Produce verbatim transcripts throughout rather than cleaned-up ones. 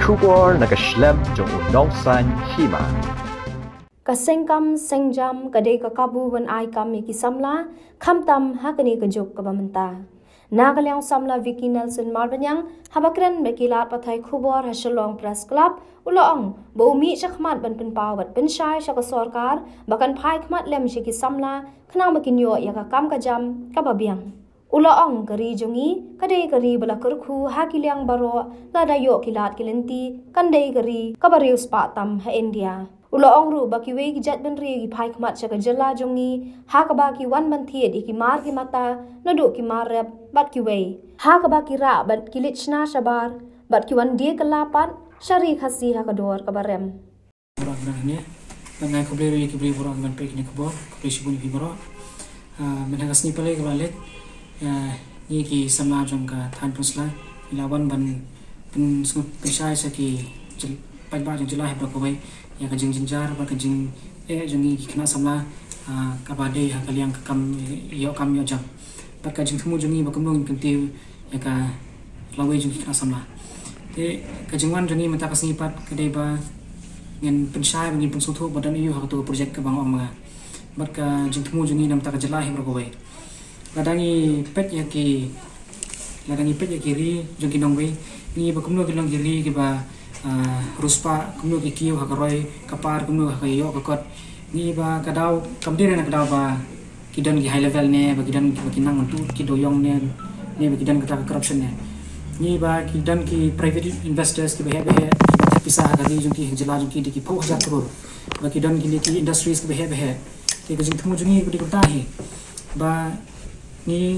Khubor na ka shlem jong u nongsan hima. Ka sengkam sengjam ka dei ka kabu ban ai kam ïa ki samla, khamtam ha kane ka juk kaba mynta. Na ka liang u samla Vicky Nelson Marbaniang, haba kren bad ki lad pathai khubor ha Shillong Press Club, u la ong ba u mih shakhmat ban pynpaw bad pynshai sha ka sorkar ba kan phai khmat lem sha ki samla khnang ba kin ïoh ïa ka kam ka jam kaba biang. U la ong ka ri jong ngi ka dei ka ri ba la kyrkhu ha ki liang baroh lada ïoh ki lad ki lynti kan dei ka ri kaba riewspah tam ha India. U la ong ruh ba kiwei ki jaitbynriew ki phai khmat sha ka jylla jong ngi ha kaba ki wan ban thied ïa ki mar ki mata naduh ki mar rep bad kiwei ha kaba ki rah bad ki leit shna shabar bad ki wan die kylla pat sha ri Khasi ha ka dor kaba rem. Baroh khynnah ne. Ban ai khublei ruh ïa ki briew baroh kiban peit kine ki khubor. Khublei shibun ïa phi baroh. Mynta ka sngi Palei kaba la leit, ngi ki samla jong ka thaiñ Pynursla ngi la wan ban pynsngewthuh pynshai sha ki paidbah jong jylla hi baroh kawei ïa ka jingjynjar bad ka jingeh jong ngi ki khynnah samla kaba dei ha ka liang ka kam ïoh kam ïoh jam. Bad ka jingthmu jong ngi ba kumno ngin kyntiew ïa ka lawei jong ki khynnah samla. Te ka jingwan jong ngi mynta ka sngi pat ka dei ba ngin pynshai ba ngin pynsngewthuh ba don aiu ha katu ka projek kaba nga ong ma nga. Bad ka jingthmu jong ngi na bynta ka jylla hi baroh kawei. Lada ngi peit ïa ki lada ngi peit ïa ki ri jong ki nongwei ngi ba kumno ki long ki ri kiba riewspah kumno ki kiew ha ka roi ka par kumno ha ka ïoh ka kot. Ngi ba ka daw kam dei na ka daw ba ki don ki high level ne ba ki don kiba ki nang mynta ki dewïong ne ne ba ki don kata ka corruption ne. Ngi ba ki don ki private investors kiba heh ba heh kiba thep pisa ha ka ri jong ki ha jylla jong ki da ki phew hajar klur. Ba ki don ki ne ki industries kiba heh ba heh. Te ka jingthmu jong ngi ka dei kumta hi ba ngi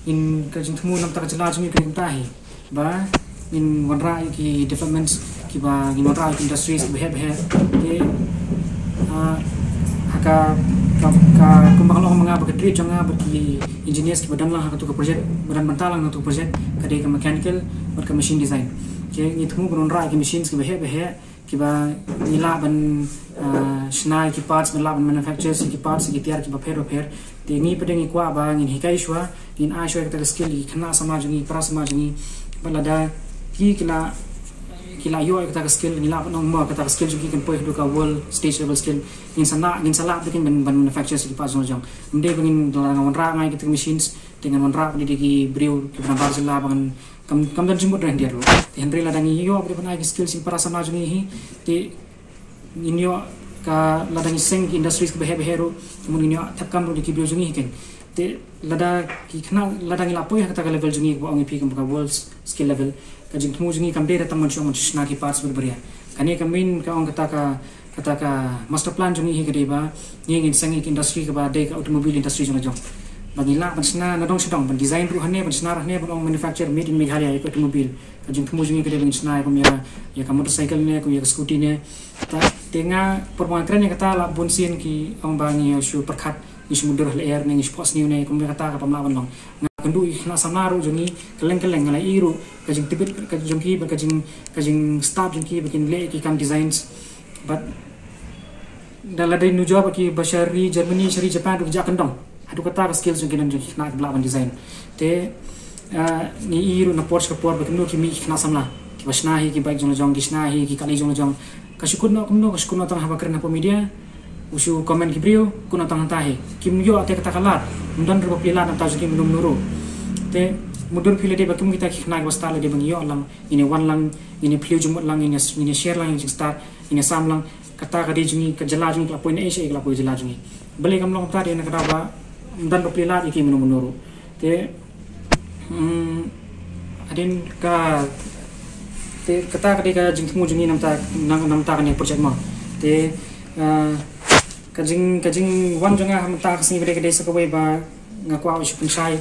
ngin ka jingthmu na bynta ka jylla jong ngi ka dei kumta hi. Ba ngin wanrah ïa ki developments kiba ngin wanrah ïa ki industries kiba heh ba heh. Te ha ka ka ka kumba ka long ma nga ba ka trade jong nga ba ki engineers kiba don lang ha katu ka project ba don bynta lang ha katu ka project ka dei ka mechanical bad ka machine design. Te ngi thmu ban wanrah ïa ki machines kiba heh ba heh. Kiba ngi lah ban shna ïa ki parts ban lah ban manufacture ïa ki parts ïa ki tiar kiba pher ba pher. Te ngi pat ngi kwah ba ngin hikai shuwa ngin ai shuwa ïa kata ka skill ïa ki khynnah samla jong ngi para samla jong ngi. Bad lada ki ki la ki la ïoh ïa kata ka skill ngi lah ban ong mo kata ka skill jong ki kan poi haduh ka world stage level skill. Ngin sa lah ngin sa lah ban ban manufacture ïa ki parts jong jong. Ym dei ba ngin la nga wanrah nga ïa kata ka machines te ngan wanrah ba dei ki briew kiba na bar jylla ba ngan kam kam don jingmut reh diar ruh. Te hynrei lada ngi ïoh ba dei ban ai ki skills ïa para samla jong ngi hi te ngin ïoh ka lada ngi seng ki industries kiba heh ba heh ruh te mun ngin ïoh thep kam ruh da ki briew jong ngi hi ken. Te lada ki khynnah lada ngi la poi ha kata ka level jong ngi ba ong ïa phi kam ka world skill level ka jingthmu jong ngi kam dei da tang ban shu ong ban shu shna ki parts bad baria. Kane ka main ka ong kata ka Kata ka master plan jong ngi hi ka dei ba ngi ngin seng ïa ka industry kaba dei ka automobile industry jong la jong. Ba ngi lah ban shna na dong sha dong ban design ruh hangne ban shna ruh hangne ban ong manufacture made in Meghalaya ïa ka automobile. Ka jingthmu jong ngi ka dei ba ngin shna ïa kum ïa ïa ka motorcycle ne kum ïa ka scooty ne. Ta te nga por ba nga kren ïa kata la bun sien ki ong ba ngi ïa shu pyrkhat ngi shu mudui ha lyer ne ngi shu phohsniew ne kum ïa kata ka pamla ban long. Nga kynduh ïa ki khynnah samla ruh jong ngi kylleng kylleng nga la ïohi ruh ka jingtbit ka jong ki bad ka jing ka jingstad jong ki ba kin leh ki kam designs. Bad da la dei nujor ba ki ba sha ri Germany sha ri Japan ruh ki jah kyndong. Haduh kata ka skills jong ki don jong ki khynnah kiba lah ban design. Te ngi ïohi ruh na por sha ka por ba kumno ki mih ki khynnah samla kiba shna hi ki bike jong la jong ki shna hi ki kali jong la jong. Ka shu kut noh kumno ka shu kut noh tang haba kren hapoh media. U shu comment ki briew kut noh tang hangta hi. Kim ïoh te kata ka lad. Ym don ruh ba plie lad na bynta jong ki mynno mynno ruh. Te mudui phi lade ba kim kita ki khynnah kiba stad lade ba ngi ïoh lang ngin ïa wan lang ngin ïa phylliew jingmut lang ngin ïa share lang ïa jingstad ngin ïa sam lang. Kata ka dei jong ngi ka jylla jong ngi ka la poi na ei sha ei ka la poi jylla jong ngi. Balei kam long kata dei na kata ba ym don ba plie lad ïa ki mynno mynno ruh. Te hadien ka te kata ka dei ka jingthmu jong ngi na bynta na bynta kane ka project mo. Te ka jing ka jingwan jong nga ha mynta ka sngi ba dei ka dei sa kawei ba nga kwah u shu pynshai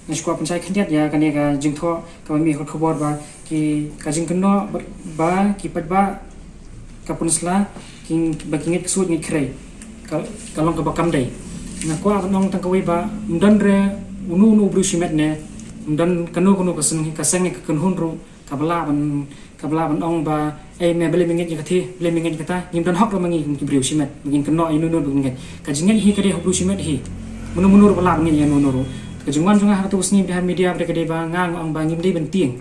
nga shu kwah pynshai khyndiat ïa kane ka jingthoh kaba mih ha ka khubor ba ki ka jingkynnoh ba ki paidbah ka Pynursla ki ba ki ngeit ksuid ngeit khrei ka long kaba kam dei. Nga kwah ban ong tang kawei ba ym don re uno uno u briew shimet ne ym don kano kano ka seng ka seng ka kynhun ruh kaba lah ban kaba lah ban ong ba ei me balei me ngeit ïa kata balei me ngeit ïa kata ngim don hok re ma ngi kum ki briew shimet ba ngin kynnoh ïa uno uno ba ngin ngeit. Ka jingngeit hi ka dei ha u briew shimet hi. Mynno mynno ruh ba lah ban ngeit ïa uno uno ruh. Ka jingwan jong nga ha katu ka sngi ba dei ha media ba dei ka dei ba nga nga ong ba ngim dei ban tieng.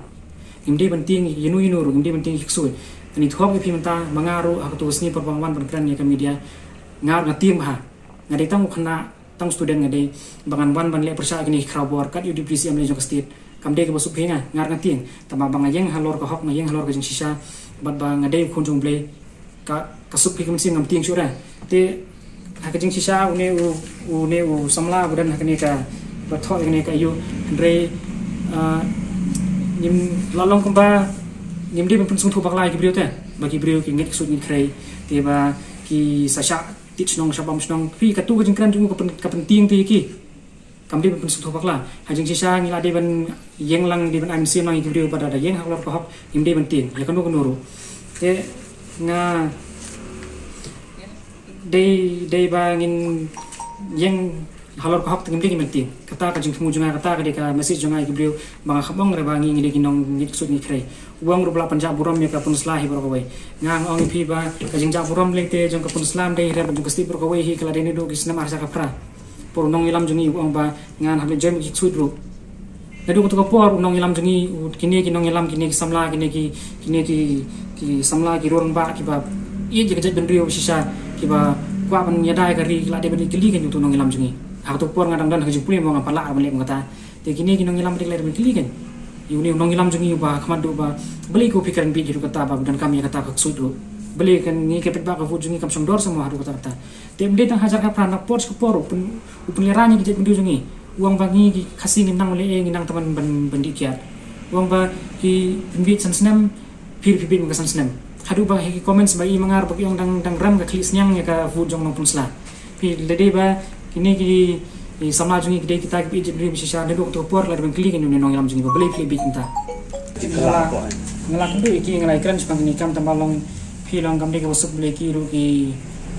Ngim dei ban tieng ïa ino ino ruh, ngim dei ban tieng ïa ki ksuid. Ani thok ïa phi mynta, ma nga ruh ha kato ka sngi por ba nga wan ban kren ïa ka media, nga ruh nga tieng bha. Nga dei tang u khynnah, tang student nga dei, ba ngan wan ban leh pyrshah ïa kine ki khrawbor kat ïa u Deputy C M lei jong ka state. Kam dei kaba suk phi nga, nga ruh nga tieng. Tangba ba nga ïeng halor ka hok, nga ïeng halor ka jingshisha, bad ba nga dei u khun jong U Blei, ka, ka suk phi ka mynsiem, ngam tieng shuh re. Te ha ka jingshisha une u, une u samla ba don ha kane ka, ba thoh ïa kane ka ïew, hynrei, ah, ngim la long kumba, ngim dei ban pynsngewthuh bakla ïa ki briew te, ba ki briew ki ngeit ksuid ngeit khrei, te ba ki sa shah tied shnong shah bam shnong. Phi, kato ka jingkren jong u ka pyn, ka pyntieng te ïa ki. Kam dei ban pynsngewthuh bakla. Ha jingshisha ngi la dei ban ïeng lang, dei ban ai mynsiem lang ïa ki briew ba da, da ïeng halor ka hok, ngim dei ban tieng ïa kano kano ruh. Te nga dei, dei ba ngin ïeng halor ka hok te ngim dei ban tieng. Kata ka jingthmu jong nga, kata ka dei ka message jong nga ïa ki briew ba nga kham ong re ba ngi, ngi dei ki nongngeit ksuid ngeit khrei. U ong ruh ba la pynjah burom ïa ka Pynursla hi baroh kawei. Nga, nga ong ïa phi ba ka jingjah burom lei te jong ka Pynursla ym dei hi re, jong ka state baroh kawei hi, ka la dei naduh ki snem ar hajar kha phra. Por u nongïalam jong ngi u ong ba ngan hap leit join ki ksuid ruh. Naduh kato ka por u nongïalam jong ngi, u, kine ki nongïalam, kine ki samla, kine ki, kine ki, ki samla, ki rangbah kiba ïeit ïa ka jaitbynriew shisha, kiba kwah ban ïada ïa ka ri, ki la dei ban ïakylli kein ïa uto u nongïalam jong ngi. Ha kato ka por nga dang don ha ka jingpule mo, ngam pat lah ban leh kum kata. Te kine ki nongïalam ki la dei ban ïakylli kein ïa une u nongïalam jong ngi uba kham haduh ba, balei ko phi kren bieit haduh katta ba phi donkam ïa kata ka ksuid ruh. Balei kan ngi, ka paidbah ka vote jong ngi kam shong dor seh mo haduh katta katta. Te ym dei tang hajar kha phra, na por sha ka por u pyn, u pynlehrain ïa ki jaitbynriew jong ngi. U ong ba ngi ki Khasi ngim nang leh ei, ngi nang tang ban, ban, ban dih kiad. U ong ba ki pynbieit san snem, phi ruh phi bieit man ka san snem. Haduh ba ha ki comments ba i ma nga ruh ba ki ong dang, dang rem ka khlieh sniang ïa ka vote jong u nongpynsla. Phi, lada dei ba kine ki, ki samla jong ngi ki dei kita kiba ïeit jaitbynriew ba shisha, naduh kato ka por la dei ban kylli kein une u nongïalam jong ngi ba balei phi leh bieit kumta. Nga la, nga la kynduh ïa ki, nga la ïakren shaphang kine ki kam, tangba long phi, long kam dei kaba suk, balei ki ruh ki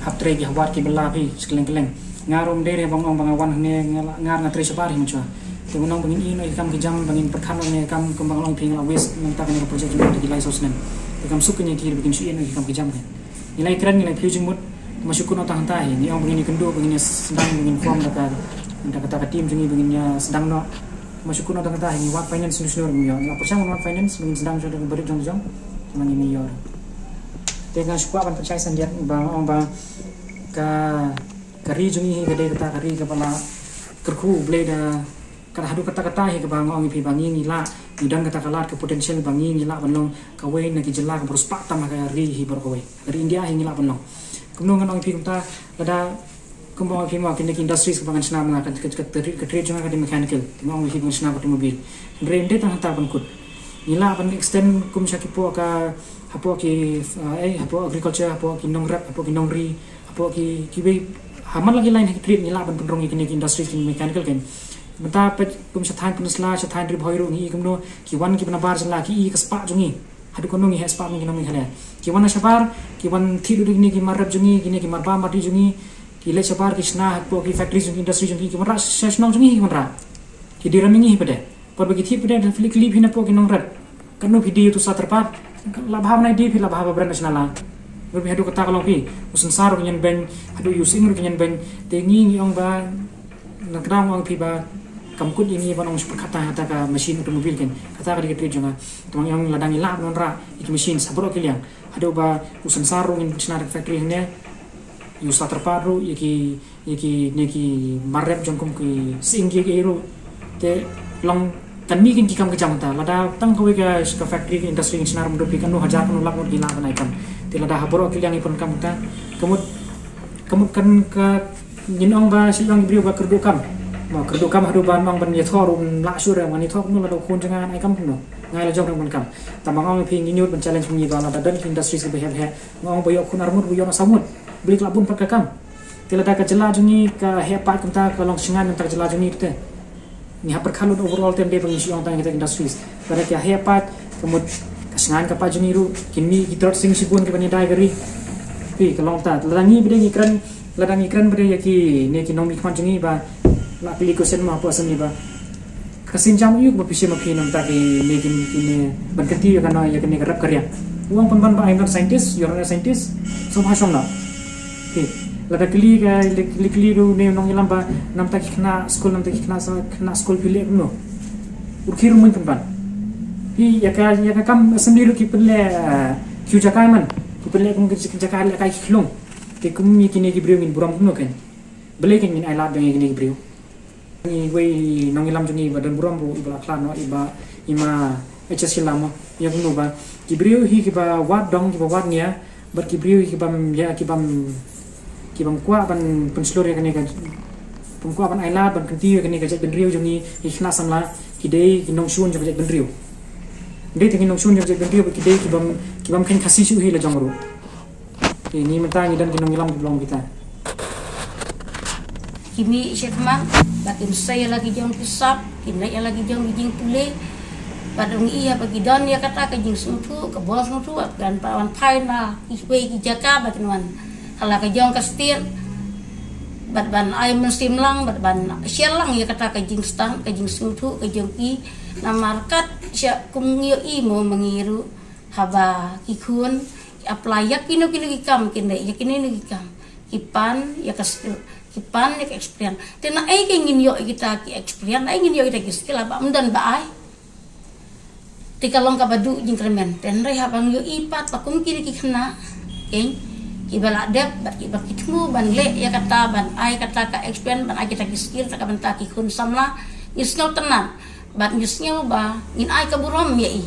hap trei, ki hap wad, ki bylla phi sha kylleng kylleng. Nga ruh ym dei re ba nga ong ba nga wan hangne nga la, nga, nga trei shabar hi mynshuwa. Te nga ong ba ngin ïehnoh ïa ki kam ki jam, ba ngin pyrkhat noh ïa ki kam, kumba nga la ong ïa phi, nga la waste mynta kane ka project jong nga da ki lai saw snem. Te kam suk kein ïa ki ba kin shu ïehnoh ïa ki kam ki jam kein. Ngi la ïakren, ngi la ïaphyllaw jingmut. Te ma shu kut noh tang hangta hi, ngi ong ba ngin ïakynduh, ba ngin ïa sdang, ba ngin form da ka, da kata ka team jong ngi, ba ngin ïa sdang noh. Ma shu kut noh tang hangta hi, ngi wad finance, shisha ruh ngim ïoh. Ngi la pyrshang ban wad finance, ba ngin sdang shuwa da ka barit jong jong, te ma ngim ïoh. Te nga shu kwah ban pynshai sngewbha ba nga ong ba ka, ka ri jong ngi hi ka dei kata ka ri kaba la kyrkhu U Blei da, ka haduh katta katta hi kaba nga ong ïa phi ba ngi, ngi lah, ngi don kata ka lad, ka potential ba ngi, ngi lah ban long kawei na ki jylla kaba riewspah tam ha ka ri hi baroh kawei. Ka ri India hi ngi lah ban long. Kumno ngan ong ïa phi kumta, lada, kumba ong ïa phi mo, kine ki industries kaba ngan shna ma nga, ka, ka, ka, ka trade, ka trade jong nga ka dei mechanical. Te nga ong ïa phi ba ngan shna automobile. Hynrei ym dei tang hangta ban kut. Ngi lah ban extend kum sha ki, hapoh ka, hapoh ki, uh, eh, hapoh agriculture, hapoh ki nongrep, hapoh ki nongri, hapoh ki, kiwei, ha man la ki line ha ki trade ngi lah ban pynrung ïa kine ki industries ki mechanical kein. Mynta peit kum sha thaiñ Pynursla, sha thaiñ Ri Bhoi ruh ngi i kumno, ki wan kiba nabar jylla, ki i ka spah jong ngi. Haduh katno ngi heh spah ngi, ki nong Meghalaya. Ki wan na shabar, ki wan thied lut ïa kine ki mar rep jong ngi, kine ki mar ba mar di jong ngi, ki leit shabar, ki shna hapoh ki factory jong ki, industry jong ki, ki wanrah sha shnong jong ngi, ki wanrah. Ki die rem ïa ngi hi pat de. Por ba ki thied pat de, phi leit kylli phi napoh ki nongrep, katno phi die ïa uto u sah tyrpad? La bha ban ai die phi, la bha ba bren na shnong la. Bad phi, haduh katta ka long phi, u synsar ruh ki ñion beiñ, haduh ïa u sying ruh ki ñion beiñ. Te ngi, ngi ong ba, na kata nga ong ïa phi ba kam kut ïa ngi ban ong shu pyrkhat tang ha kata ka machine automobile kein. Kata ka dei ka trade jong nga. Te ma ngi ong lada ngi lah ban wanrah ïa ki machines ha baroh ki liang, haduh ba u synsar ruh ngin shna da ka factory hangne, ïa u sah tyrpad ruh, ïa ki, ïa kine ki mar rep jong kum ki sying kiei kiei ruh. Te long, kan mih kein ki kam ki jam hangta. Lada tang kawei ka, ka factory, ka industry ngin shna ruh, mut phi katno hajar, katno lak ngut ki lah ban ai kam. Te lada ha baroh ki liang ngi pyndonkam hangta, ka mut, ka mut kan ka, ngin ong ba, shu ong ki briew ba kyrduh kam. Mo, kyrduh kam haduh ban ong ban ïathoh ruh ym lah shuh re, ban ïathoh kumno lada u khun jong nga ngan ai kam kumno? Nga la jong ruh ban kam. Tangba nga ong ïa phi, ngi ñiewt ban challenge kum ngi ba lada don ki industries kiba heh heh, nga ong ba ïoh khun ar ngut, ba ïoh noh saw ngut. Balei ki la bun pat ka kam? Te lada ka jylla jong ngi ka heh paid kumta, ka long shngaiñ mynta ka jylla jong ngi te. Ngi hap pyrkhat lut overall te, ym dei ba ngi shu ong tang kita ki industries. Lada ki heh paid, ka mut ka shngaiñ ka paid jong ngi ruh, kin mih ki Trotsing shibun kiban ïada ïa ka ri. Phi, ka long ta. Lada ngi pat de ngi kren, lada ngi kren pat de ïa kine ki nongmihkhmat jong ngi ba la kylli question mo hapoh assembly ba ka sienjam aïu kaba phi shim ma phi na bynta kine, kine, kine, ban kynti ïa kane, ïa kane ka rep ka riang. U ong pynban ba I'm not a scientist, you're not a scientist. Sngewbha shong noh. Phi, lada kylli ka, kylli, kylli ruh une u nongïalam ba na bynta ki khynnah skul, na bynta ki khynnah sa, khynnah skul phi leh kumno? U rkhie ruh um mon pynban. Ïa ka, ïa ka kam assembly ruh ki pynleh, eh, ki jaka man. Ki pynleh kum ki jaka lehkai ki khlung. Te kum ïa kine ki briew ngin burom kumno kein. Balei kein ngin ai lad jong ïa kine ki briew. Ngi wei nongïalam jong ngi ba don burom ruh, i ba la khlad noh, i ba, i ma H S Hilam mo. Ïa kumno ba ki briew hi kiba wad dong, kiba wad nia, bad ki briew hi kibam, ïa kibam, kibam kwah ban pynshlur ïa kane ka, kibam kwah ban ai lad, ban kyntiew ïa kane ka jaitbynriew jong ngi, ïa ki khynnah samla, ki dei ki nongshun jong ka jaitbynriew. Dei te ki nongshun jong ka jaitbynriew, bad ki dei kibam, kibam kheiñ Khasi shuh hi la jong ruh. Te ngi mynta ngi don ki nongïalam kiba long kita. Ki mih shakhmat, ba kin sei ïa la ki jong ki sap, kin leh ïa la ki jong ki jingpule. Bad ong i ha ba ki don ïa kata ka jingsngewthuh, ka bor sngewthuh, ba kan pa wan phai na kiwei ki jaka ba kin wan ha la ka jong ka state. Bad ban ai mynsiem lang, bad ban share lang ïa kata ka jingstad, ka jingsngewthuh ka jong ki. Namar kat sha kum ngi ïohi mo ma ngi ruh, haba ki khun ki apply ïa kino kino ki kam, kin leh ïa kino kino ki kam, ki pan ïa ka skill, ki pan ïa ka experience. Te naei ke ngin ïoh ïa kita ki experience, naei ngin ïoh ïa kita ki skill haba ym don ba ai? Te ka long kaba duh jingkyrmen. Te hynrei haba ngi ïohi pat ba kum kine ki khynnah, kein, kiba la dep bad kiba ki thmu ban leh ïa kata, ban ai kata ka experience, ban ai kita ki skill, ta ka bynta ki khun samla, ngi sngewtynnat bad ngi sngew ba ngin ai ka burom ïa i.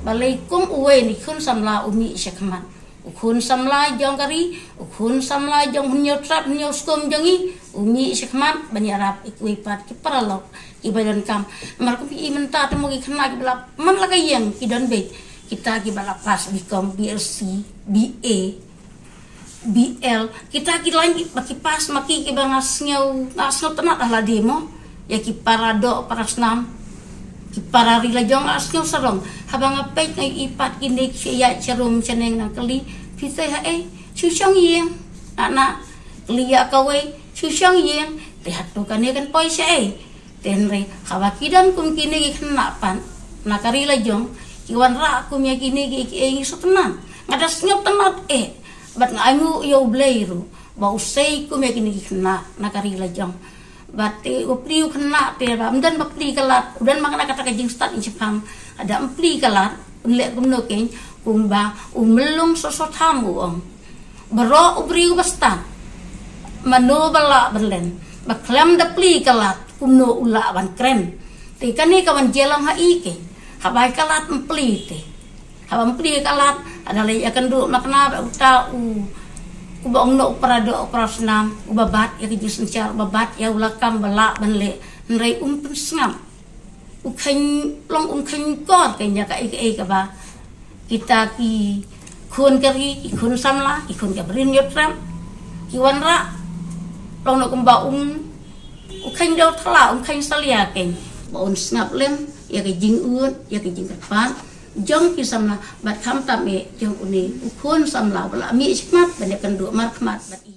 Balei kum uwei na ki khun samla u mih shakhmat. U khun samla jong ka ri, u khun samla jong Hynñiewtrep Hynñiewskum jong ngi, u mih shakhmat ban ïarap ïa kiwei pat ki paralok kiba donkam. Namar kum i mynta te mo ki khynnah kiba la man la ka ïing ki don beit. Kita kiba la pass B Com, B S C, B A, B L, kita ki lain kiba ki pass ma ki, kiba nga sngew, nga sngewtynnat ha lade mo. Ïa ki para doh para snam, ki para ri la jong, nga sngew sarong. Haba nga peit nga ïohi pat kine ki ïaid sharum shaneng nangkylli, phi sei haei? Shu shong ïing. Ana kylli ïa kawei, shu shong ïing. Te hato kane kan poi shaei? Te hynrei haba ki don kum kine ki khynnah pat na ka ri la jong, ki wanrah kum ïa kine ki, ki, eh, ngi sngewtynnat. Nga da sngewtynnat eh. Bad nga ainguh ïa U Blei ruh ba u sei kum ïa kine ki khynnah na ka ri la jong. Bad te u plie u khynnah te ba ym don ba plie ka lad, u don ma kane kata ka jingstad, ïa shaphang haba ym plie ka lad un leh kumno kein? Kumba u Myllung Soso Tham u ong, baroh u briew ba stad, mano ba lah ban len, ba khlem da plie ka lad kumno u lah ban kren? Te kane ka wan jia lang ha i kein, haba ka lad ym plie te. Haba ym plie ka lad, haba leit ïakynduh makna bad uta u, uba ong noh u para doh u para snam, uba bat ïa ka jingsynshar, uba bat ïa u lakam ba lah ban leh, hynrei um pynsngap. U kheiñ long, um kheiñ kor kein ïa kaei kaei kaba kita ki khun ka ri, ki khun samla, ki khun ka Bri Hynñiewtrep ki wanrah. Long noh kumba um, u kheiñ dewthala, um kheiñ salia kein, ba un sngap lem ïa ka jingud, ïa ka jingkyrpad jong ki samla, bad khamtam eh jong une u khun samla ba la mih shakhmat ban ïakynduh markhmat bad i.